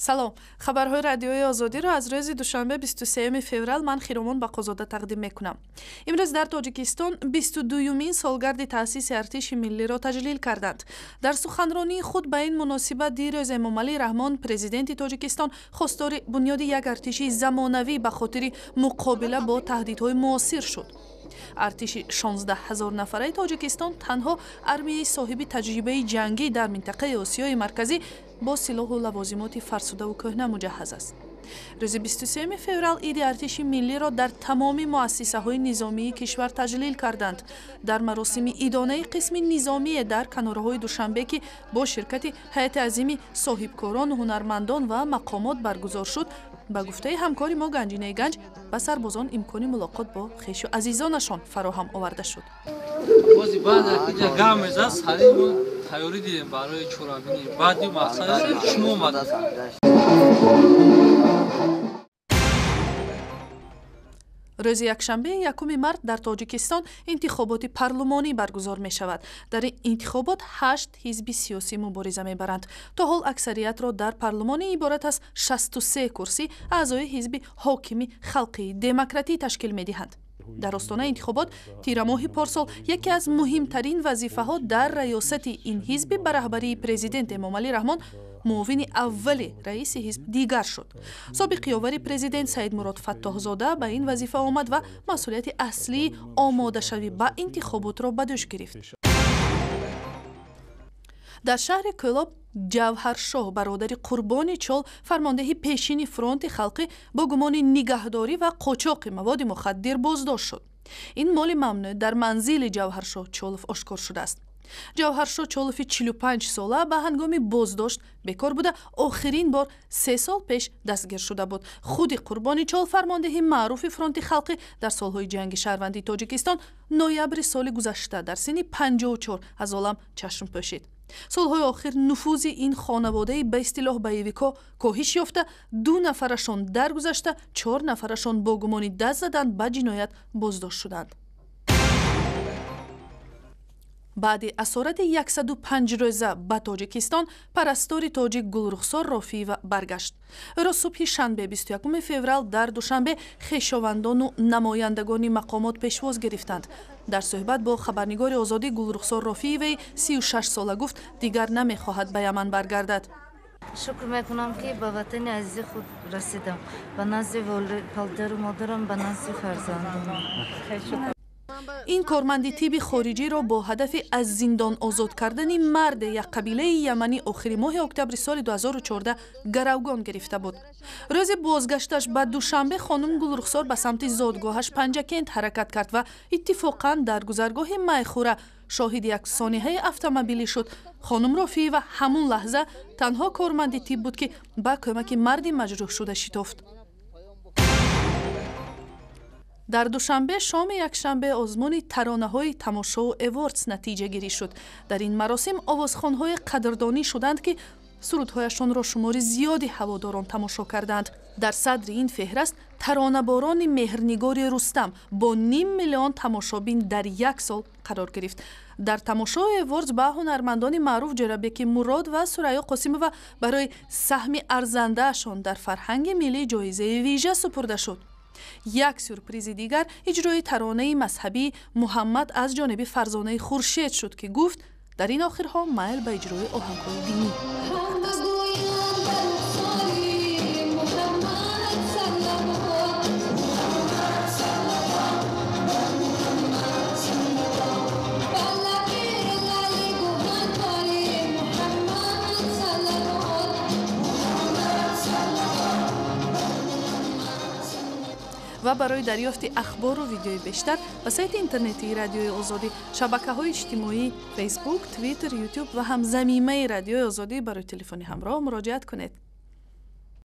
Салом. Хабарҳои Радиои Озодиро аз рӯзи душанбе, 23 феврал, ман Хиромон Бақозода тақдим мекунам. Имрӯз дар Тоҷикистон 22-юмин солгарди таъсиси Артиши миллиро таҷлил карданд. Дар суханронии худ ба ин муносибат дирӯз Эмомалӣ Раҳмон, президенти Тоҷикистон, хостори бунёди як артиши замонавӣ ба хотири муқобила бо таҳдидҳои муосир шуд. Артиши 16 ҳазор нафараи Тоҷикистон танҳо армияи соҳиби таҷрибаи ҷангӣ дар минтақаи Осиёи Марказӣ бо силоҳу лавозимоти фарсудаву кӯҳна муҷаҳҳаз аст. Рӯзи 23 феврал иди Артиши миллиро дар тамоми муассисаҳои низомии кишвар таҷлил карданд. Дар маросими идонаи қисми низомие дар канораҳои Душанбе, ки бо ширкати ҳайати азими соҳибкорону ҳунармандон ва мақомот баргузор шуд, ба гуфтаи ҳамкори мо Ганҷинаи Ганҷ, ба сарбозон имкони мулоқот бо хешу азизонашон фароҳам оварда шуд. Бози баъд инҷа гам мезад, сари мо тайёрӣ дидем барои чорабинӣ. Баъди мақсад шумо омадед. Рӯзи якшанбе, 1 март, дар Тоҷикистон интихоботи парлумонӣ баргузор мешавад. Дар ин интихобот ҳашт ҳизби сиёсӣ мубориза мебаранд. То ҳол аксариятро дар парлумонӣ, иборат аз 63 курсӣ, аъзои ҳизби ҳокими Халқии Демократӣ ташкил медиҳанд. Дар остонаи интихобот тирамоҳи порсол яке аз муҳимтарин вазифаҳо дар раёсати ин ҳизби ба раҳбарии президент Эмомалӣ Раҳмон, муовини аввали раиси ҳизб дигар шуд. Собиқ ёвари президент Саидмурод Фаттоҳзода ба ин вазифа омад ва масъулияти аслии омодашавӣ ба интихоботро ба дӯш гирифт. Дар шаҳри Кӯлоб Ҷавҳаршоҳ, бародари Қурбони Чол, фармондеҳи пешини Фронти халқӣ, бо гумони нигаҳдорӣ ва қочоқи маводи мухаддир боздошт шуд. Ин моли мамнӯъ дар манзили Ҷавҳаршоҳ Чолов ошкор шудааст. Ҷавҳаршоҳ Чолови 45 сола ба ҳангоми боздошт бекор буда, охирин бор 3 сол пеш дастгир шуда буд. Худи Қурбони Чол, фармондеҳи маъруфи Фронти халқӣ дар солҳои ҷанги шаҳрвандии Тоҷикистон, ноябри соли гузашта дар синни 54 аз олам чашм пӯшид. Солҳои охир нуфузи ин хонаводаи ба истилоҳ боевикҳо коҳиш ёфта, ду нафарашон даргузашта, чор нафарашон бо гумони даст задан ба ҷиноят боздошт шуданд. Баъди асорати 105 рӯза ба Тоҷикистон парастори тоҷик Гулрухсор Рофиева баргашт. Ӯро субҳи шанбе, 21 феврал, дар Душанбе хешовандону намояндагони мақомот пешвоз гирифтанд. Дар суҳбат бо хабарнигори Озодӣ Гулрухсор Рофиеваи 36 сола гуфт, дигар намехоҳад ба Яман баргардад. Шукр мекунам, ки ба ватани азизи худ расидам, ба назди падару модарам, ба назди фарзандонам. Ин корманди тибби хориҷиро бо ҳадафи аз зиндон озод кардани марде як қабилаи яманӣ охири моҳи октябри соли 2014 гаравгон гирифта буд. Рӯзи бозгашташ ба Душанбе хонум Гулрухсор ба самти зодгоҳаш Панҷакент ҳаракат кард ва иттифоқан дар гузаргоҳи Майхура шоҳиди як сонеҳаи автомобилӣ шуд. Хонум Рофиева ҳамун лаҳза танҳо корманди тиб буд, ки ба кӯмаки марди маҷрӯҳшуда шитофт. Дар Душанбе шоми якшанбе озмуни таронаҳои Тамошоу Эвордс натиҷагирӣ шуд. Дар ин маросим овозхонҳое қадрдонӣ шуданд, ки сурудҳояшонро шумори зиёди ҳаводорон тамошо карданд. Дар садри ин феҳраст таронаборони Меҳрнигори Рустам бо ним миллион тамошобин дар як сол қарор гирифт. Дар Тамошои Эвордс ба ҳунармандони маъруф Ҷӯрабеки Мурод ва Сурайё Қосимова барои саҳми арзандаашон дар фарҳанги миллӣ ҷоизаи вижа супурда шуд. Як сюрпризи дигар иҷрои таронаи мазҳабии Муҳаммад аз ҷониби Фарзонаи Хуршед шуд, ки гуфт, дар ин охирҳо майл ба иҷрои оҳангҳои динӣ пайдо кардааст. Ва барои дарёфти ахбору видеои бештар ба сайти интернетии Радиои Озодӣ, шабакаҳои иҷтимоӣ Фейсбук, Твиттер, Ютуб ва ҳам замимаи Радиои Озодӣ барои телефони ҳамроҳ муроҷиат кунед.